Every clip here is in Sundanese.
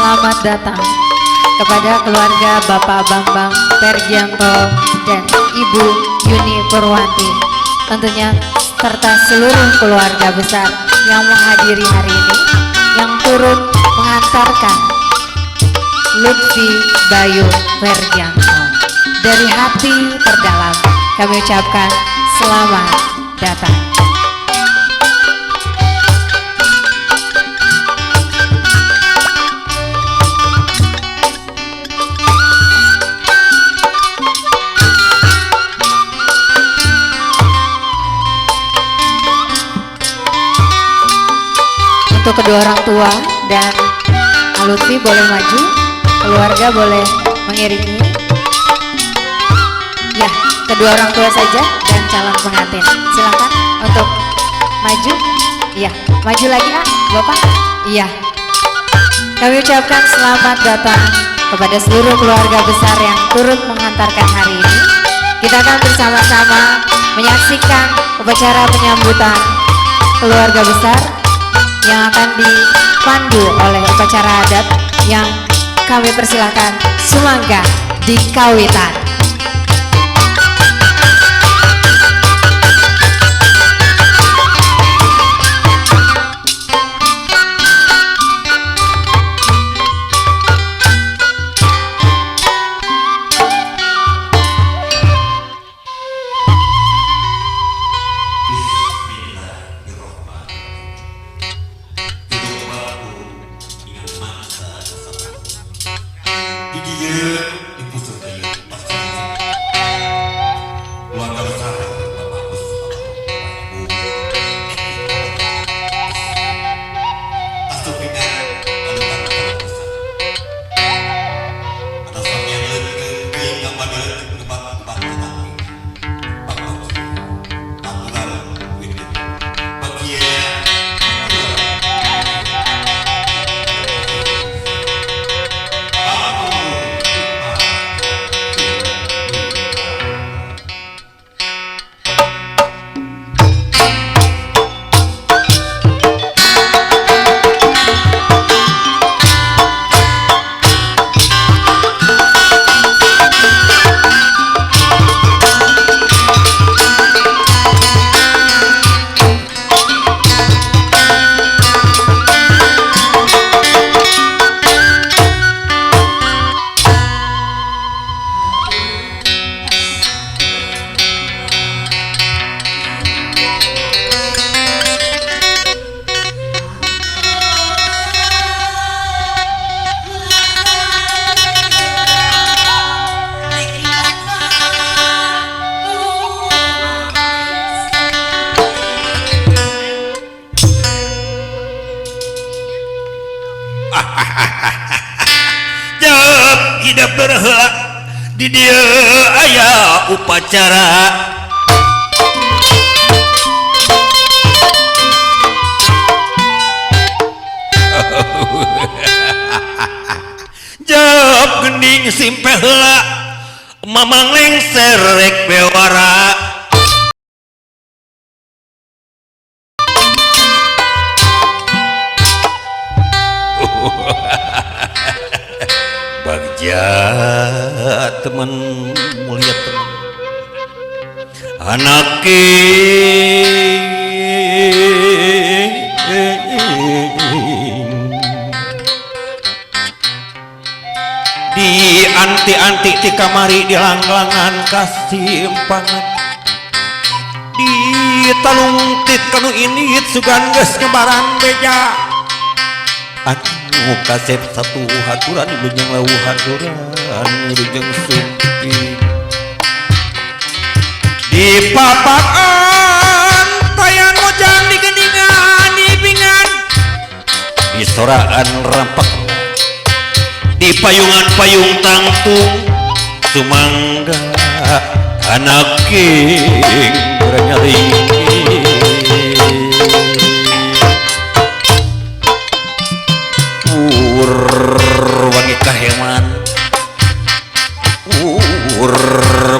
selamat datang kepada keluarga Bapak Bambang Fergianto dan Ibu Yuni Purwanti, tentunya serta seluruh keluarga besar yang menghadiri hari ini, yang turut mengantarkan Lutfi Bayu Fergianto. Dari hati terdalam kami ucapkan selamat datang. Untuk kedua orang tua dan Lutfi boleh maju, keluarga boleh mengiringi. Ya, kedua orang tua saja dan calon pengantin. Silakan untuk maju. Ya, maju lagi ah, Bapak. Iya. Kami ucapkan selamat datang kepada seluruh keluarga besar yang turut mengantarkan hari ini. Kita akan bersama-sama menyaksikan upacara penyambutan keluarga besar yang akan dipandu oleh upacara adat yang kami persilahkan sumangga di Kawitan. Tidak berhak di dia aya upacara. Jawab gending simpe heula mamang lengser rek bewara. Bagja teman mulia teman anak di anti-anti ti kamari di langlangan kasimpangan di talungtit kanu init sugan geus ngebaran beja anu kasep satu haturan wilujeng leuh haturan wilujeng sumping di papakan tayan mojang di geningan di bingan di soraan rampak di payungan payung tangtung sumangga anaking bernyali. Wangi kaheman ur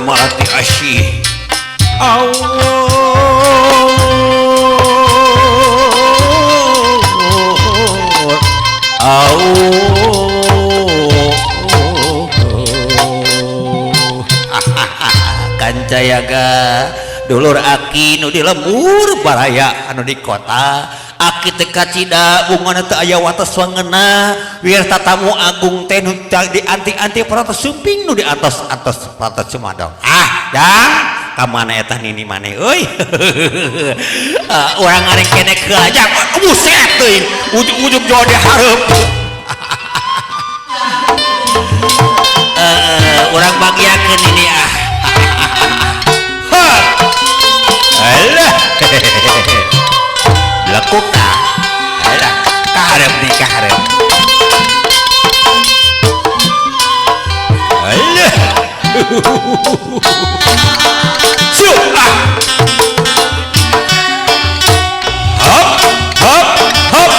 malati asyih Allah Allah. Cayaga dulur aki nu di lembur baraya anu di kota aki teh kacida bungana teu aya wates wangena wir tatamu agung teh nu di anti-anti parantos sumping nu di atas-atas parantos Sumedang ah jang ka mana eta nini maneh euy urang ngareng kene keajak buset teuing ujug-ujug jauh di hareup urang bagiakeun ini ah alah lekuk tah alah kaharep nih kaharep alah siup ah hop hop hop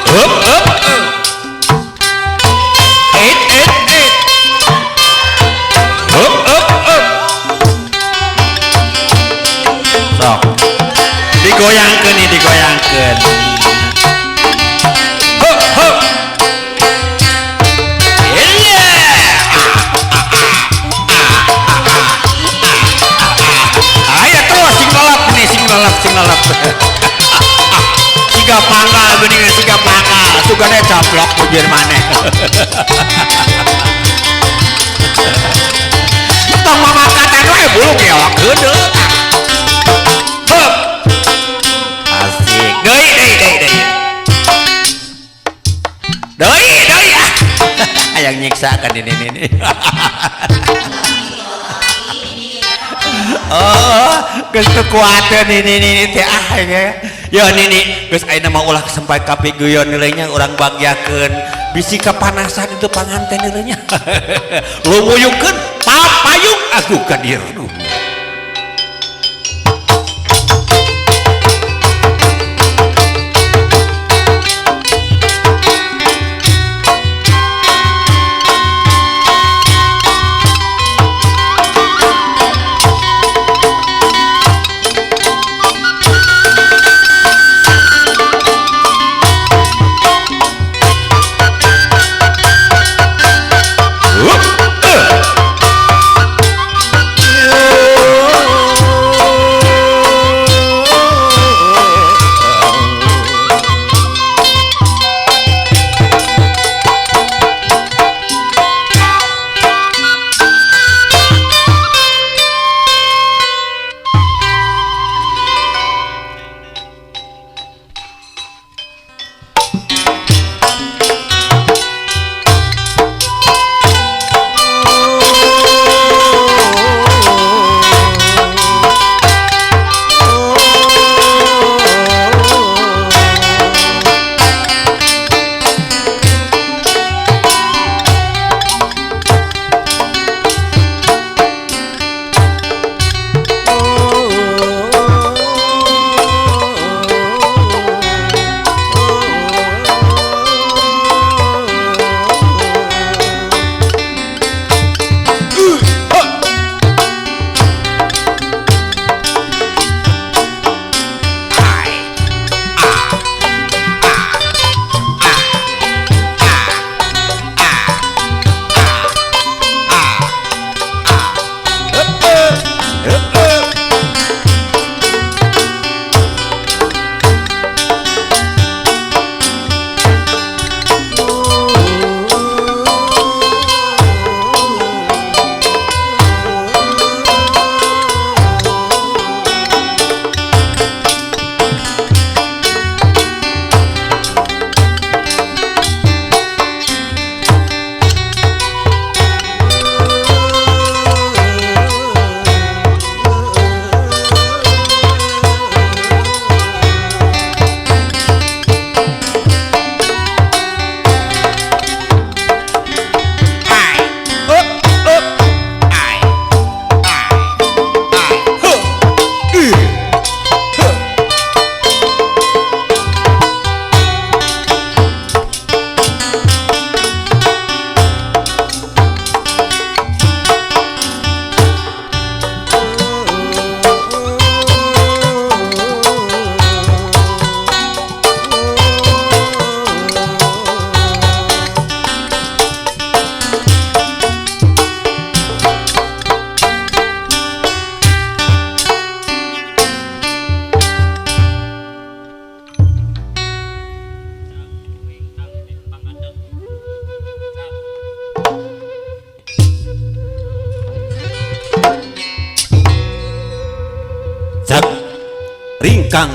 hop hop et et et hop hop hop sok digoyangkeun nih digoyangkeun hop hop ayo terus sing lelap nih sing lelap sing lelap siga pangkal geuning siga pangkal sugane caplok bujur maneh tong mamakatan wae bulu geok geudeuk hop asik deui deui deui deui deui deui ah hayang nyiksa kan ini ini oh geus teu kuateun ini teh ah ya nini geus ayeuna mah ulah sampai kapiguyon nilainya urang bagyakeun bisi kepanasan itu panganten nilainya lumuyungkeun papayung aku ka dieu. Ingkang